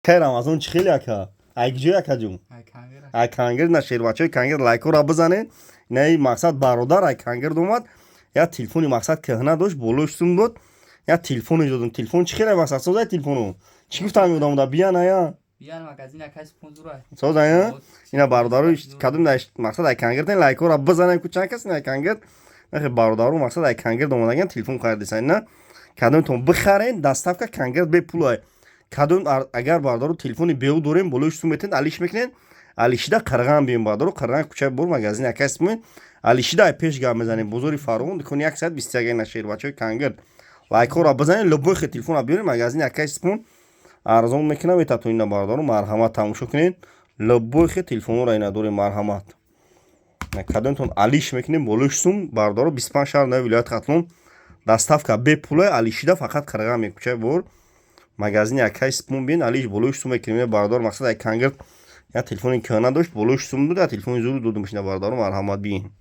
Кай Рамазон чӣ хеле, ака? Ай куҷо, акаҷун? Ай Кангир. На, шербачаҳои Кангир, лайкҳоро бизанед. Инаи мақсад, бародар ай Кангирд омад, як телефони, мақсад, кӯҳна дошт, болош сум дод, як телефоне додум. Телефон чӣ хеле, мақсад, созай телефону? Чӣ гуфтам, ёдам биян ая? Созая. Ина, бародаро, кадом мақсад ай Кангирд, лайкҳоро бизанед. Ку чанд кас ай Кангирд? Нахе, бародаро, мақсад, ай Кангирд омадаган, телефон харидисан. На, кадомтон бихарен, доставка Кангирд бепулай. Кадом агар, бародаро, телефони беу дорем, болои сум метен, алиш мекунен. Алишида Қирған биём, бародаро, Қирған, кӯчаи Бор, магазин акас муин. Алишида ай пеш гап мезанем, бозори Фаровон, дукони 121. На, шербачаҳои Кангирд, лайкҳоро бизанед. Любой хе телефона биёрем, магазини акас мун арзон мекунам метатон. Ина, бародаро, марҳамат, тамошо кунед, любой хе телефонҳоро ина дорем. Марҳамат, кадомтон алиш мекунем, болои сум, бародаро, 25 шаҳр нави вилояти Хатлон доставка бепулай. Алишида фақат Қирған мекӯчаи Бор, магазини акай спун бин, алиш болои сум мекунем. Бародор, мақсад, ай Кангирд як телефони кӯҳна дошт, болои сум буд, як телефони зур додум. Ина, бародаро, марҳамат, бин.